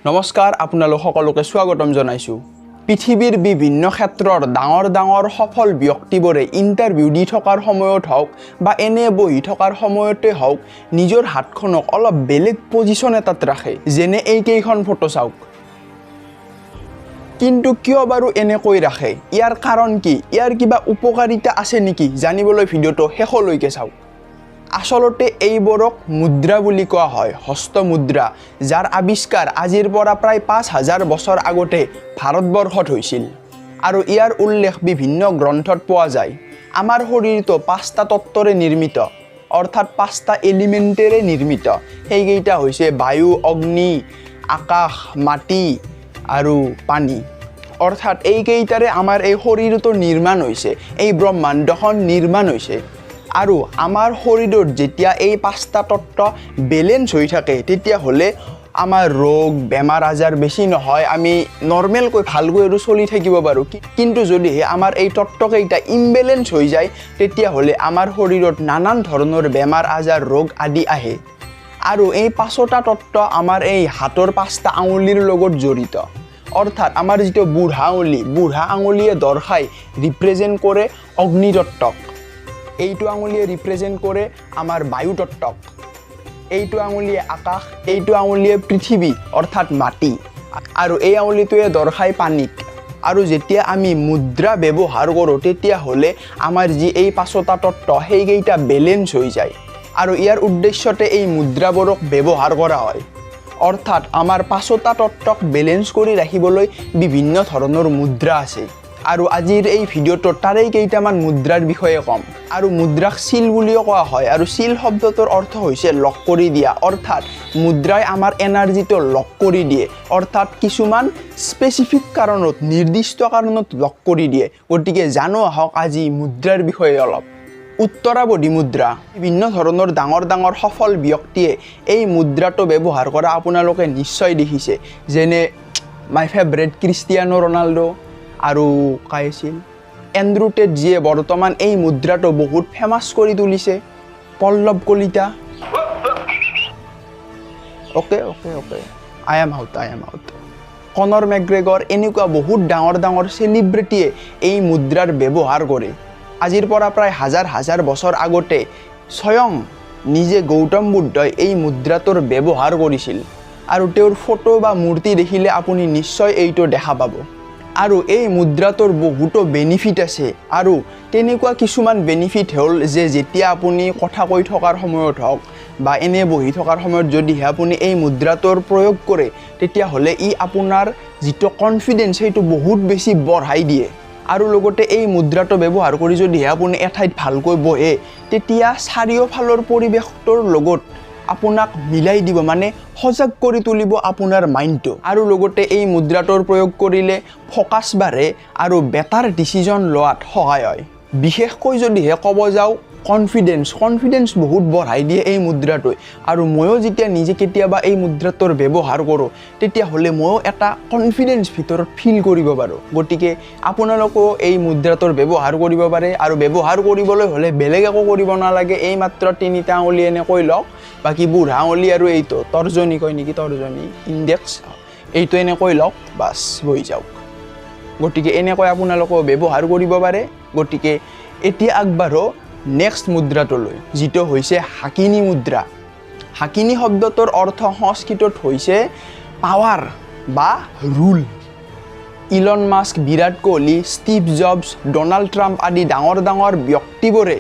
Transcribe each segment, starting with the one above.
নমস্কাৰ, আপোনালোক সকলোকে স্বাগতম জনাইছোঁ। পৃথিৱীৰ বিভিন্ন ক্ষেত্ৰৰ ডাঙৰ ডাঙৰ সফল ব্যক্তিবোৰে ইণ্টাৰভিউ দি থকাৰ সময়ত হওক বা এনে বহি থকাৰ সময়তে হওক, নিজৰ হাতখনক অলপ বেলেগ পজিশ্যন এটাত ৰাখে, যেনে এইকেইখন ফটো চাওক। কিন্তু কিয় বাৰু এনেকৈ ৰাখে? ইয়াৰ কাৰণ কি? ইয়াৰ কিবা উপকাৰিতা আছে নেকি? জানিবলৈ ভিডিঅ'টো শেষলৈকে চাওক। আচলতে এইবোৰক মুদ্ৰা বুলি কোৱা হয়, হস্তমুদ্ৰা, যাৰ আৱিষ্কাৰ আজিৰ পৰা প্ৰায় 5000 বছৰ আগতে ভাৰতবৰ্ষত হৈছিল আৰু ইয়াৰ উল্লেখ বিভিন্ন গ্ৰন্থত পোৱা যায়। আমাৰ শৰীৰটো পাঁচটা তত্ত্বৰে নিৰ্মিত, অৰ্থাৎ পাঁচটা এলিমেণ্টেৰে নিৰ্মিত। সেইকেইটা হৈছে বায়ু, অগ্নি, আকাশ, মাটি আৰু পানী। অৰ্থাৎ এইকেইটাৰে আমাৰ এই শৰীৰটো নিৰ্মাণ হৈছে, এই ব্ৰহ্মাণ্ডখন নিৰ্মাণ হৈছে। আৰু আমাৰ শৰীৰত যেতিয়া এই পাঁচটা তত্ত্ব বেলেঞ্চ হৈ থাকে, তেতিয়াহ'লে আমাৰ ৰোগ বেমাৰ আজাৰ বেছি নহয়, আমি নৰ্মেলকৈ ভালকৈ আৰু চলি থাকিব পাৰোঁ। কিন্তু যদিহে আমাৰ এই তত্ত্বকেইটা ইমবেলেঞ্চ হৈ যায়, তেতিয়াহ'লে আমাৰ শৰীৰত নানান ধৰণৰ বেমাৰ আজাৰ, ৰোগ আদি আহে। আৰু এই পাঁচোটা তত্ত্ব আমাৰ এই হাতৰ পাঁচটা আঙুলিৰ লগত জড়িত। অৰ্থাৎ আমাৰ যিটো বুঢ়া আঙুলি, বুঢ়া আঙুলিয়ে দৰ্শাই, ৰিপ্ৰেজেণ্ট কৰে অগ্নিতত্ত্বক। এইটো আঙুলিয়ে ৰিপ্ৰেজেণ্ট কৰে আমাৰ বায়ুতত্ত্বক। এইটো আঙুলিয়ে আকাশ, এইটো আঙুলিয়ে পৃথিৱী অৰ্থাৎ মাটি আৰু এই আঙুলিটোৱে দৰ্শাই পানীক। আৰু যেতিয়া আমি মুদ্ৰা ব্যৱহাৰ কৰোঁ, তেতিয়াহ'লে আমাৰ যি এই পাঁচোটা তত্ত্ব, সেইকেইটা বেলেঞ্চ হৈ যায় আৰু ইয়াৰ উদ্দেশ্যতে এই মুদ্ৰাবোৰক ব্যৱহাৰ কৰা হয়। অৰ্থাৎ আমাৰ পাঁচোটা তত্ত্বক বেলেঞ্চ কৰি ৰাখিবলৈ বিভিন্ন ধৰণৰ মুদ্ৰা আছে আৰু আজিৰ এই ভিডিঅ'টোত তাৰেই কেইটামান মুদ্ৰাৰ বিষয়ে ক'ম। আৰু মুদ্ৰাক চিল বুলিও কোৱা হয় আৰু চিল শব্দটোৰ অৰ্থ হৈছে লক কৰি দিয়া। অৰ্থাৎ মুদ্ৰাই আমাৰ এনাৰ্জিটো লক কৰি দিয়ে, অৰ্থাৎ কিছুমান স্পেচিফিক কাৰণত, নিৰ্দিষ্ট কাৰণত লক কৰি দিয়ে। গতিকে জানো আহক আজি মুদ্ৰাৰ বিষয়ে অলপ। উত্তৰাবধি মুদ্ৰা। বিভিন্ন ধৰণৰ ডাঙৰ ডাঙৰ সফল ব্যক্তিয়ে এই মুদ্ৰাটো ব্যৱহাৰ কৰা আপোনালোকে নিশ্চয় দেখিছে, যেনে মাই ফেভৰেট ক্ৰিষ্টিয়ানো ৰনাল্ডো আৰু কাই আছিল, এণ্ড্ৰু টেট, যিয়ে বৰ্তমান এই মুদ্ৰাটো বহুত ফেমাছ কৰি তুলিছে, Pallav Kalita. Okay, I am out, I am out. Conor McGregor, এনেকুৱা বহুত ডাঙৰ ডাঙৰ চেলিব্ৰিটিয়ে এই মুদ্ৰাৰ ব্যৱহাৰ কৰে। আজিৰ পৰা প্ৰায় হাজাৰ হাজাৰ বছৰ আগতে স্বয়ং নিজে গৌতম বুদ্ধই এই মুদ্ৰাটোৰ ব্যৱহাৰ কৰিছিল আৰু তেওঁৰ ফটো বা মূৰ্তি দেখিলে আপুনি নিশ্চয় এইটো দেখা পাব। আৰু এই মুদ্ৰাটোৰ বহুতো বেনিফিট আছে আৰু তেনেকুৱা কিছুমান বেনিফিট হ'ল যে যেতিয়া আপুনি কথা কৈ থকাৰ সময়ত হওক বা এনে বহি থকাৰ সময়ত যদিহে আপুনি এই মুদ্ৰাটোৰ প্ৰয়োগ কৰে, তেতিয়াহ'লে ই আপোনাৰ যিটো কনফিডেঞ্চ, সেইটো বহুত বেছি বঢ়াই দিয়ে। আৰু লগতে এই মুদ্ৰাটো ব্যৱহাৰ কৰি যদিহে আপুনি এঠাইত ভালকৈ বহে, তেতিয়া চাৰিওফালৰ পৰিৱেশটোৰ লগত আপোনাক মিলাই দিব, মানে সজাগ কৰি তুলিব আপোনাৰ মাইণ্ডটো। আৰু লগতে এই মুদ্ৰাটোৰ প্ৰয়োগ কৰিলে ফ'কাছ বাঢ়ে আৰু বেটাৰ ডিচিজন লোৱাত সহায় হয়। বিশেষকৈ যদিহে ক'ব যাওঁ, কনফিডেঞ্চ বহুত বঢ়াই দিয়ে এই মুদ্ৰাটোৱে। আৰু ময়ো যেতিয়া নিজে কেতিয়াবা এই মুদ্ৰাটোৰ ব্যৱহাৰ কৰোঁ, তেতিয়াহ'লে ময়ো এটা কনফিডেঞ্চ ভিতৰত ফিল কৰিব পাৰোঁ। গতিকে আপোনালোকেও এই মুদ্ৰাটোৰ ব্যৱহাৰ কৰিব পাৰে। আৰু ব্যৱহাৰ কৰিবলৈ হ'লে বেলেগ একো কৰিব নালাগে, এই মাত্ৰ তিনিটা আঙুলি এনেকৈ লওক, বাকী বুঢ়া আঙুলি আৰু এইটো তৰ্জনী কয় নেকি, তৰ্জনী, ইণ্ডেক্স, এইটো এনেকৈ লওক, বাছ বহি যাওক। গতিকে এনেকৈ আপোনালোকেও ব্যৱহাৰ কৰিব পাৰে। গতিকে এতিয়া আগবাঢ়ো নেক্সট মুদ্ৰাটোলৈ, যিটো হৈছে হাকিনী মুদ্ৰা। হাকিনী শব্দটোৰ অৰ্থ সংস্কৃতত হৈছে পাৱাৰ বা rule. Elon Musk, Virat Kohli, Steve jobs, Donald Trump আদি ডাঙৰ ডাঙৰ ব্যক্তিবোৰে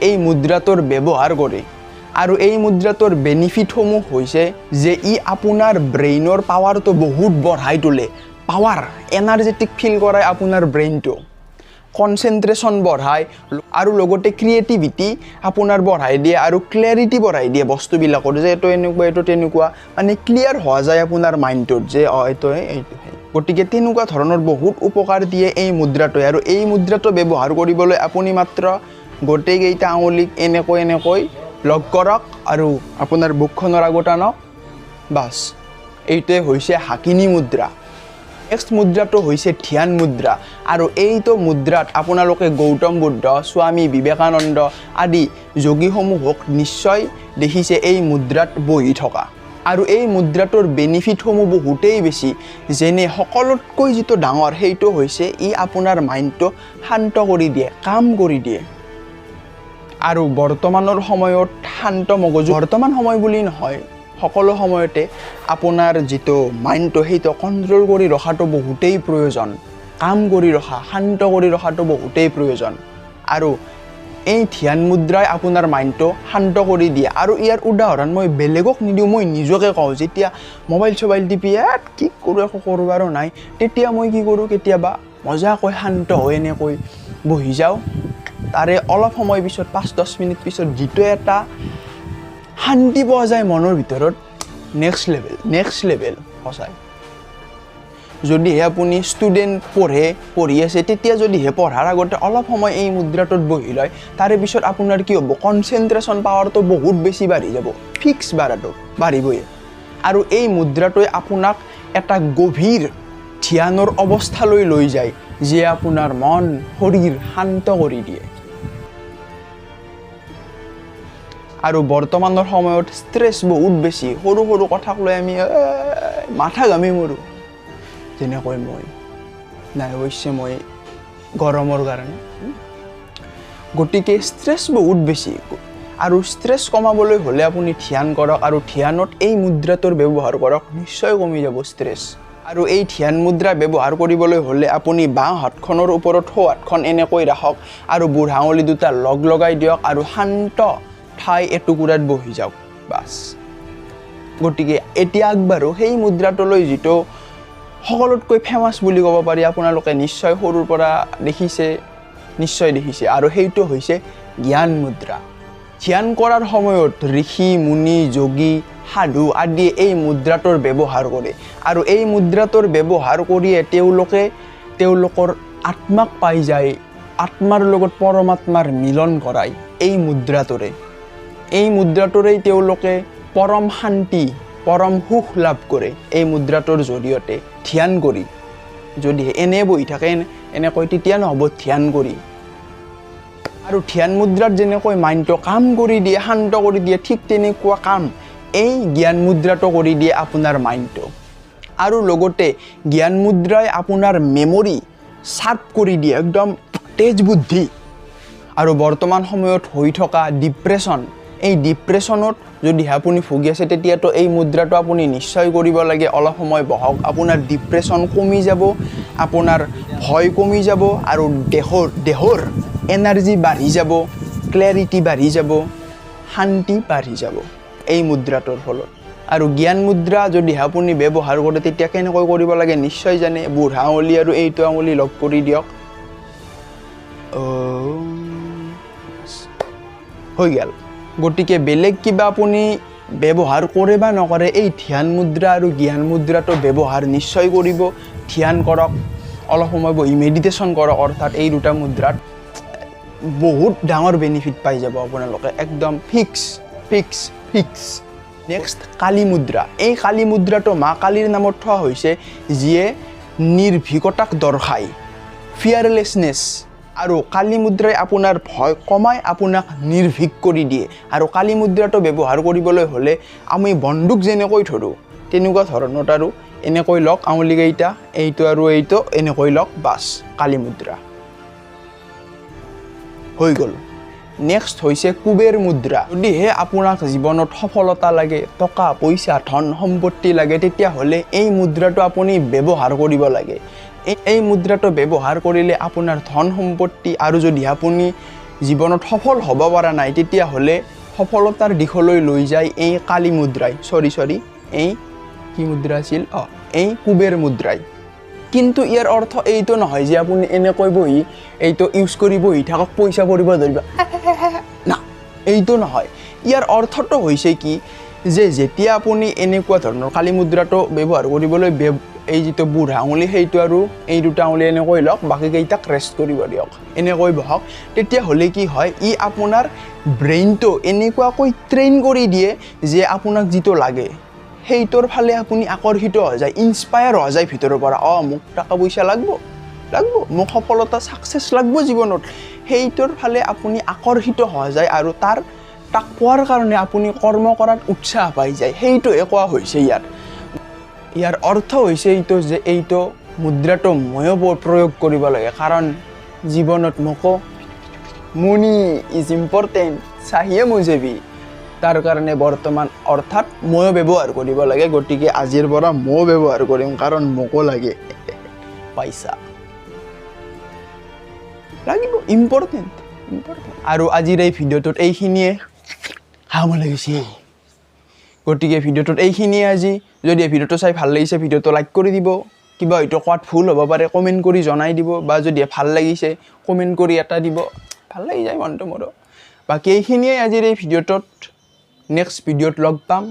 এই মুদ্ৰাটোৰ ব্যৱহাৰ কৰে। আৰু এই মুদ্ৰাটোৰ বেনিফিটসমূহ হৈছে যে ই আপোনাৰ ব্ৰেইনৰ পাৱাৰটো বহুত বঢ়াই তোলে, পাৱাৰ, এনাৰ্জেটিক ফিল কৰাই আপোনাৰ ব্ৰেইনটো, কনচেনট্ৰেশ্যন বঢ়ায় আৰু লগতে ক্ৰিয়েটিভিটি আপোনাৰ বঢ়াই দিয়ে আৰু ক্লেৰিটি বঢ়াই দিয়ে বস্তুবিলাকৰ, যে এইটো এনেকুৱা, এইটো তেনেকুৱা, মানে ক্লিয়াৰ হোৱা যায় আপোনাৰ মাইণ্ডটোত যে অঁ, এইটো এইটো সেই। গতিকে তেনেকুৱা ধৰণৰ বহুত উপকাৰ দিয়ে এই মুদ্ৰাটোৱে। আৰু এই মুদ্ৰাটো ব্যৱহাৰ কৰিবলৈ আপুনি মাত্ৰ গোটেইকেইটা আঙুলিক এনেকৈ এনেকৈ লগ কৰক আৰু আপোনাৰ বুকুখনৰ আগত আনক, বাছ, এইটোৱে হৈছে হাকিনী মুদ্ৰা। নেক্সট মুদ্ৰাটো হৈছে ধ্যান মুদ্ৰা। আৰু এইটো মুদ্ৰাত আপোনালোকে গৌতম বুদ্ধ, স্বামী বিবেকানন্দ আদি যোগীসমূহক নিশ্চয় দেখিছে এই মুদ্ৰাত বহি থকা। আৰু এই মুদ্ৰাটোৰ বেনিফিটসমূহ বহুতেই বেছি। যেনে সকলোতকৈ যিটো ডাঙৰ সেইটো হৈছে ই আপোনাৰ মাইণ্ডটো শান্ত কৰি দিয়ে, কাম কৰি দিয়ে। আৰু বৰ্তমানৰ সময়ত শান্ত মগজু, বৰ্তমান সময় বুলি নহয়, সকলো সময়তে আপোনাৰ যিটো মাইণ্ডটো সেইটো কণ্ট্ৰল কৰি ৰখাটো বহুতেই প্ৰয়োজন। কাম কৰি ৰখা, শান্ত কৰি ৰখাটো বহুতেই প্ৰয়োজন। আৰু এই ধ্যান মুদ্ৰাই আপোনাৰ মাইণ্ডটো শান্ত কৰি দিয়ে। আৰু ইয়াৰ উদাহৰণ মই বেলেগক নিদিওঁ, মই নিজকে কওঁ। যেতিয়া মোবাইল চবাইল টিপি ইয়াত কি কৰোঁ, একো কৰবাৰো নাই, তেতিয়া মই কি কৰোঁ, কেতিয়াবা মজাকৈ শান্ত হৈ এনেকৈ বহি যাওঁ। তাৰে অলপ সময় পিছত, 5-10 মিনিট পিছত যিটো এটা শান্তি পোৱা যায় মনৰ ভিতৰত, নেক্সট লেভেল, নেক্সট লেভেল সঁচাই। যদিহে আপুনি ষ্টুডেণ্ট পঢ়ি আছে, তেতিয়া যদিহে পঢ়াৰ আগতে অলপ সময় এই মুদ্ৰাটোত বহি লয়, তাৰে পিছত আপোনাৰ কি হ'ব, কনচেনট্ৰেশ্যন পাৱাৰটো বহুত বেছি বাঢ়ি যাব, ফিক্স বাঢ়াটো বাঢ়িবই। আৰু এই মুদ্ৰাটোৱে আপোনাক এটা গভীৰ ধ্যানৰ অৱস্থালৈ লৈ যায়, যিয়ে আপোনাৰ মন শৰীৰ শান্ত কৰি দিয়ে। আৰু বৰ্তমানৰ সময়ত ষ্ট্ৰেছ বহুত বেছি, সৰু সৰু কথাক লৈ আমি মাথা ঘামি মৰোঁ। যেনেকৈ মই নাই, অৱশ্যে মই গৰমৰ কাৰণে। গতিকে ষ্ট্ৰেছ বহুত বেছি, আৰু ষ্ট্ৰেছ কমাবলৈ হ'লে আপুনি ধ্যান কৰক, আৰু ধ্যানত এই মুদ্ৰাটোৰ ব্যৱহাৰ কৰক, নিশ্চয় কমি যাব ষ্ট্ৰেছ। আৰু এই ধ্যান মুদ্ৰা ব্যৱহাৰ কৰিবলৈ হ'লে আপুনি বাওঁ হাতখনৰ ওপৰত সোঁ হাতখন এনেকৈ ৰাখক আৰু বুঢ়া আঙুলি দুটা লগ লগাই দিয়ক আৰু শান্ত ঠাই এটুকুৰাত বহি যাওক, বাছ। গতিকে এতিয়া আগবাঢ়ো সেই মুদ্ৰাটোলৈ যিটো সকলোতকৈ ফেমাছ বুলি ক'ব পাৰি, আপোনালোকে নিশ্চয় সৰুৰ পৰা দেখিছে, নিশ্চয় দেখিছে, আৰু সেইটো হৈছে জ্ঞান মুদ্ৰা। ধ্যান কৰাৰ সময়ত ঋষি মুনি যোগী সাধু আদিয়ে এই মুদ্ৰাটোৰ ব্যৱহাৰ কৰে, আৰু এই মুদ্ৰাটোৰ ব্যৱহাৰ কৰিয়ে তেওঁলোকে তেওঁলোকৰ আত্মাক পাই যায়, আত্মাৰ লগত পৰমাত্মাৰ মিলন কৰায় এই মুদ্ৰাটোৰে। এই মুদ্ৰাটোৰেই তেওঁলোকে পৰম শান্তি, পৰম সুখ লাভ কৰে এই মুদ্ৰাটোৰ জৰিয়তে ধ্যান কৰি। যদি এনে বহি থাকে এনেকৈ তেতিয়া নহ'ব, ধ্যান কৰি। আৰু ধ্যান মুদ্ৰাত যেনেকৈ মাইণ্ডটো কাম কৰি দিয়ে, শান্ত কৰি দিয়ে, ঠিক তেনেকুৱা কাম এই জ্ঞান মুদ্ৰাটো কৰি দিয়ে আপোনাৰ মাইণ্ডটো। আৰু লগতে জ্ঞান মুদ্ৰাই আপোনাৰ মেমৰি শ্বাৰ্প কৰি দিয়ে, একদম তেজ বুদ্ধি। আৰু বৰ্তমান সময়ত হৈ থকা ডিপ্ৰেশ্যন, এই ডিপ্ৰেশ্যনত যদি আপুনি ভুগি আছে, তেতিয়াতো এই মুদ্ৰাটো আপুনি নিশ্চয় কৰিব লাগে। অলপ সময় বহক, আপোনাৰ ডিপ্ৰেশ্যন কমি যাব, আপোনাৰ ভয় কমি যাব, আৰু দেহৰ এনাৰ্জি বাঢ়ি যাব, ক্লেৰিটি বাঢ়ি যাব, শান্তি বাঢ়ি যাব এই মুদ্ৰাটোৰ ফলত। আৰু জ্ঞান মুদ্ৰা যদি আপুনি ব্যৱহাৰ কৰে, তেতিয়া কেনেকৈ কৰিব লাগে নিশ্চয় জানে। বুঢ়া আঙুলি আৰু এইটো আঙুলি লগ কৰি দিয়ক, হৈ গ'ল। গতিকে বেলেগ কিবা আপুনি ব্যৱহাৰ কৰে বা নকৰে, এই ধ্যান মুদ্ৰা আৰু জ্ঞান মুদ্ৰাটো ব্যৱহাৰ নিশ্চয় কৰিব। ধ্যান কৰক, অলপ সময় বহি মেডিটেশ্যন কৰক, অৰ্থাৎ এই দুটা মুদ্ৰাত বহুত ডাঙৰ বেনিফিট পাই যাব আপোনালোকে, একদম fix fix fix. Next Kali মুদ্ৰা। এই কালী মুদ্ৰাটো মা কালীৰ নামত থোৱা হৈছে, যিয়ে নিৰ্ভীকতাক দৰ্শায়, ফিয়াৰলেছনেছ। আৰু কালী মুদ্ৰাই আপোনাৰ ভয় কমাই আপোনাক নিৰ্ভীক কৰি দিয়ে। আৰু কালী মুদ্ৰাটো ব্যৱহাৰ কৰিবলৈ হ'লে আমি বন্দুক যেনেকৈ ধৰোঁ তেনেকুৱা ধৰণত আৰু এনেকৈ লওক আঙুলিকেইটা, এইটো আৰু এইটো এনেকৈ লওক, বাছ কালী মুদ্ৰা হৈ গ'ল। নেক্সট হৈছে কুবেৰ মুদ্ৰা। যদিহে আপোনাক জীৱনত সফলতা লাগে, টকা পইচা ধন সম্পত্তি লাগে, তেতিয়াহ'লে এই মুদ্ৰাটো আপুনি ব্যৱহাৰ কৰিব লাগে। এই মুদ্ৰাটো ব্যৱহাৰ কৰিলে আপোনাৰ ধন সম্পত্তি, আৰু যদি আপুনি জীৱনত সফল হ'ব পৰা নাই, তেতিয়াহ'লে সফলতাৰ দিশলৈ লৈ যায় এই কালী মুদ্ৰাই, চৰি এই কি মুদ্ৰা আছিল, এই কুবেৰ মুদ্ৰাই। কিন্তু ইয়াৰ অৰ্থ এইটো নহয় যে আপুনি এনেকৈ বহি এইটো ইউজ কৰি বহি থাকক, পইচা পৰিব ধৰিব, না, এইটো নহয়। ইয়াৰ অৰ্থটো হৈছে কি যে যেতিয়া আপুনি এনেকুৱা ধৰণৰ কালী মুদ্ৰাটো ব্যৱহাৰ কৰিবলৈ এই যিটো বুঢ়া আঙুলি সেইটো আৰু এই দুটা আঙুলি এনেকৈ লওক, বাকীকেইটাক ৰেষ্ট কৰিব দিয়ক, এনেকৈ বহক, তেতিয়াহ'লে কি হয়, ই আপোনাৰ ব্ৰেইনটো এনেকুৱাকৈ ট্ৰেইন কৰি দিয়ে যে আপোনাক যিটো লাগে সেইটোৰ ফালে আপুনি আকৰ্ষিত হৈ যায়, ইনস্পায়াৰ হৈ যায় ভিতৰৰ পৰা। মোক টকা পইচা লাগব, মোক সফলতা ছাকচেছ লাগব জীৱনত, সেইটোৰ ফালে আপুনি আকৰ্ষিত হৈ যায় আৰু তাৰ তাক পোৱাৰ কাৰণে আপুনি কৰ্ম কৰাত উৎসাহ পাই যায়। সেইটোহে কোৱা হৈছে ইয়াত। ইয়াৰ অৰ্থ হৈছে এইটো যে এইটো মুদ্ৰাটো ময়ো প্ৰয়োগ কৰিব লাগে, কাৰণ জীৱনত মোকো মনি is important, চাহিয়ে মুঝে ভি। তাৰ কাৰণে বৰ্তমান অৰ্থাৎ ময়ো ব্যৱহাৰ কৰিব লাগে। গতিকে আজিৰ পৰা ময়ো ব্যৱহাৰ কৰিম, কাৰণ মোকো লাগে পইচা, লাগিব, ইম্পৰ্টেণ্ট, ইম্পৰ্টেণ্ট। আৰু আজিৰ এই ভিডিঅ'টোত এইখিনিয়ে হাম লাগিছে। গতিকে ভিডিঅ'টোত এইখিনিয়ে আজি। যদি এই ভিডিঅ'টো চাই ভাল লাগিছে, ভিডিঅ'টো লাইক কৰি দিব। কিবা হয়তো কোৱাত ভুল হ'ব পাৰে, কমেণ্ট কৰি জনাই দিব, বা যদি ভাল লাগিছে কমেণ্ট কৰি এটা দিব, ভাল লাগি যায় মনটো মোৰো। বাকী এইখিনিয়ে আজিৰ এই ভিডিঅ'টোত। নেক্সট ভিডিঅ'ত লগ পাম।